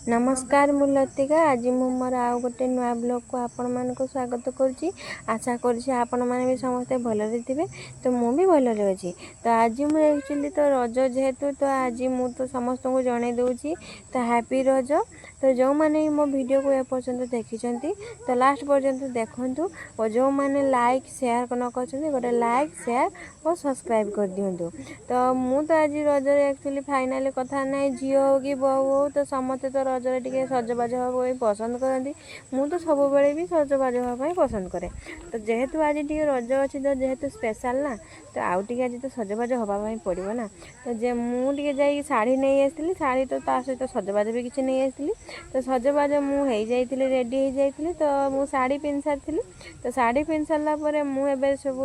ନମସ୍କାର, ମୁଁ ଲତିକା। ଆଜି ମୁଁ ମୋର ଆଉ ଗୋଟେ ନୂଆ ବ୍ଲଗ୍କୁ ଆପଣମାନଙ୍କୁ ସ୍ୱାଗତ କରୁଛି। ଆଶା କରୁଛି ଆପଣମାନେ ବି ସମସ୍ତେ ଭଲରେ ଥିବେ। ତ ମୁଁ ବି ଭଲରେ ଅଛି। ତ ଆଜି ମୁଁ ଆକ୍ଚୁଆଲି ତ ରଜ ଯେହେତୁ, ତ ଆଜି ମୁଁ ତ ସମସ୍ତଙ୍କୁ ଜଣେଇ ଦେଉଛି ତ ହ୍ୟାପି ରଜ। ତ ଯେଉଁମାନେ ବି ମୋ ଭିଡ଼ିଓକୁ ଏପର୍ଯ୍ୟନ୍ତ ଦେଖିଛନ୍ତି, ତ ଲାଷ୍ଟ ପର୍ଯ୍ୟନ୍ତ ଦେଖନ୍ତୁ ଓ ଯେଉଁମାନେ ଲାଇକ୍ ସେୟାର ନ କରିଛନ୍ତି, ଗୋଟେ ଲାଇକ୍, ସେୟାର ଓ ସବସ୍କ୍ରାଇବ୍ କରିଦିଅନ୍ତୁ। ତ ମୁଁ ତ ଆଜି ରଜରେ ଆକ୍ଚୁଆଲି ଫାଇନାଲି କଥା ନାହିଁ, ଝିଅ ହଉ କି ବୋହୂ ହଉ, ତ ସମସ୍ତେ ତ ରଜରେ ଟିକେ ସଜବାଜ ହେବା ପାଇଁ ପସନ୍ଦ କରନ୍ତି। ମୁଁ ତ ସବୁବେଳେ ବି ସଜବାଜ ହେବା ପାଇଁ ପସନ୍ଦ କରେ। ତ ଯେହେତୁ ଆଜି ଟିକେ ରଜ ଅଛି, ତ ଯେହେତୁ ସ୍ପେଶାଲ୍ ନା, ତ ଆଉ ଟିକେ ଆଜି ତ ସଜବାଜ ହେବା ପାଇଁ ପଡ଼ିବ ନା। ତ ଯେ ମୁଁ ଟିକେ ଯାଇକି ଶାଢ଼ୀ ନେଇ ଆସିଥିଲି। ଶାଢ଼ୀ ତ ତା ସହିତ ସଜବାଜ ବି କିଛି ନେଇ ଆସିଥିଲି। ତ ସଜବାଜ ମୁଁ ହେଇଯାଇଥିଲି, ରେଡ଼ି ହେଇଯାଇଥିଲି। ତ ମୁଁ ଶାଢ଼ୀ ପିନ୍ଧି ସାରିଥିଲି। ତ ଶାଢ଼ୀ ପିନ୍ଧି ସାରିଲା ପରେ ମୁଁ ଏବେ ସବୁ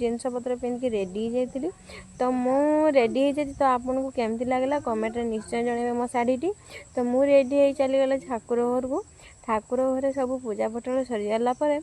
ଜିନିଷ ପତ୍ର ପିନ୍ଧିକି ରେଡ଼ି ହେଇଯାଇଥିଲି। ତ ମୁଁ ରେଡ଼ି ହେଇଯାଇଛି। ତ ଆପଣଙ୍କୁ କେମିତି ଲାଗିଲା, କମେଣ୍ଟରେ ନିଶ୍ଚୟ ଜଣାଇବେ ମୋ ଶାଢ଼ୀଟି। ତ ମୁଁ ରେଡ଼ି ହେଇ ଚାଲିଗଲେ ଠାକୁର ଘରକୁ। ଠାକୁର ଘରେ ସବୁ ପୂଜା ପଠଳ ସରିଗଲା ପରେ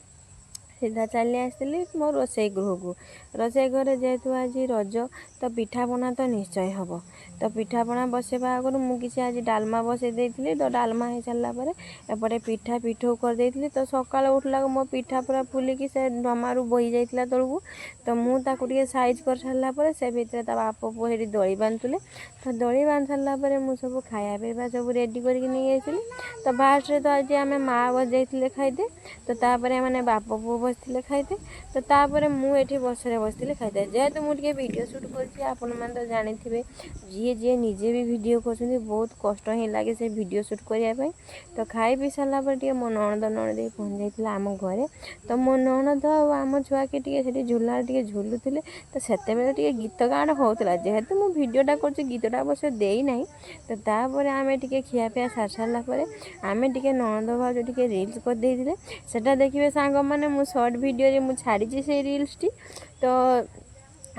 ସିଧା ଚାଲି ଆସିଥିଲି ମୋ ରୋଷେଇ ଗୃହକୁ। ରୋଷେଇ ଘରେ ଯେହେତୁ ଆଜି ରଜ, ତ ପିଠାପଣା ତ ନିଶ୍ଚୟ ହେବ। ତ ପିଠାପଣା ବସେଇବା ଆଗରୁ ମୁଁ କିଛି ଆଜି ଡାଲମା ବସେଇ ଦେଇଥିଲି। ତ ଡାଲମା ହେଇସାରିଲା ପରେ ଏପଟେ ପିଠା ପିଠଉ କରିଦେଇଥିଲି। ତ ସକାଳୁ ଉଠିଲାକୁ ମୋ ପିଠା ପୁରା ଫୁଲିକି ସେ ଡମାରୁ ବୋହି ଯାଇଥିଲା ତଳକୁ। ତ ମୁଁ ତାକୁ ଟିକେ ସାଇଜ୍ କରିସାରିଲା ପରେ ସେ ଭିତରେ ତା ବାପ ପୁଅ ସେଠି ଦୋଳି ବାନ୍ଧୁଥିଲେ। ତ ଦୋଳି ବାନ୍ଧି ସାରିଲା ପରେ ମୁଁ ସବୁ ଖାଇବା ପିଇବା ସବୁ ରେଡ଼ି କରିକି ନେଇ ଆସିଲି। ତ ଫାଷ୍ଟରେ ତ ଆଜି ଆମେ ମା ବସିଯାଇଥିଲେ ଖାଇତେ। ତ ତାପରେ ମାନେ ବାପ ପୁଅ ବସିଥିଲେ ଖାଇତେ। ତ ତାପରେ ମୁଁ ଏଠି ବସରେ ବସିଥିଲି ଖାଇତେ। ଯେହେତୁ ମୁଁ ଟିକେ ଭିଡ଼ିଓ ସୁଟ୍ କରୁଛି, ଆପଣମାନେ ତ ଜାଣିଥିବେ, ଯିଏ ଯିଏ ନିଜେ ବି ଭିଡ଼ିଓ କରୁଛନ୍ତି, ବହୁତ କଷ୍ଟ ହିଁ ଲାଗେ ସେ ଭିଡ଼ିଓ ସୁଟ୍ କରିବା ପାଇଁ। ତ ଖାଇ ପିଇ ସାରିଲା ପରେ ଟିକେ ମୋ ନଣନ୍ଦ ନଣଦେଇ ପହଞ୍ଚି ଯାଇଥିଲା ଆମ ଘରେ। ତ ମୋ ନଣନ୍ଦ ଆଉ ଆମ ଛୁଆକି ଟିକେ ସେଠି ଝୁଲାରେ ଟିକେ ଝୁଲୁଥିଲେ। ତ ସେତେବେଳେ ଟିକେ ଗୀତ ଗାଣ ହେଉଥିଲା। ଯେହେତୁ ମୁଁ ଭିଡ଼ିଓଟା କରୁଛି, ଗୀତଟା ଅବଶ୍ୟ ଦେଇନାହିଁ। ତ ତାପରେ ଆମେ ଟିକେ ଖିଆପିଆ ସାରି ସାରିଲା ପରେ ଆମେ ଟିକେ ନଣନ୍ଦ ଭାଉଜ ଟିକେ ରିଲ୍ସ କରିଦେଇଥିଲେ। ସେଟା ଦେଖିବେ ସାଙ୍ଗମାନେ, ମୁଁ ସର୍ଟ ଭିଡ଼ିଓରେ ମୁଁ ଛାଡ଼ିଛି ସେଇ ରିଲ୍ସଟି। ତ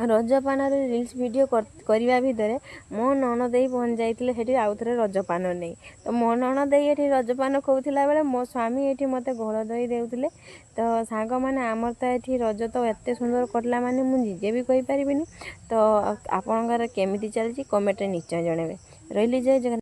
ରଜପାନରେ ରିଲ୍ସ ଭିଡ଼ିଓ କରିବା ଭିତରେ ମୋ ନଣଦେଇ ପହଞ୍ଚି ଯାଇଥିଲେ ସେଠି ଆଉ ଥରେ ରଜପାନ ନେଇ। ତ ମୋ ନଣଦେଇ ଏଠି ରଜପାନ ଖୋଉଥିଲା ବେଳେ ମୋ ସ୍ୱାମୀ ଏଠି ମୋତେ ଘୋଳ ଦହି ଦେଉଥିଲେ। ତ ସାଙ୍ଗମାନେ, ଆମର ତ ଏଠି ରଜ ତ ଏତେ ସୁନ୍ଦର କଟିଲା, ମାନେ ମୁଁ ନିଜେ ବି କହିପାରିବିନି। ତ ଆପଣଙ୍କର କେମିତି ଚାଲିଛି, କମେଣ୍ଟରେ ନିଶ୍ଚୟ ଜଣାଇବେ। ରହିଲି, ଜୟ ଜଗନ୍ନାଥ।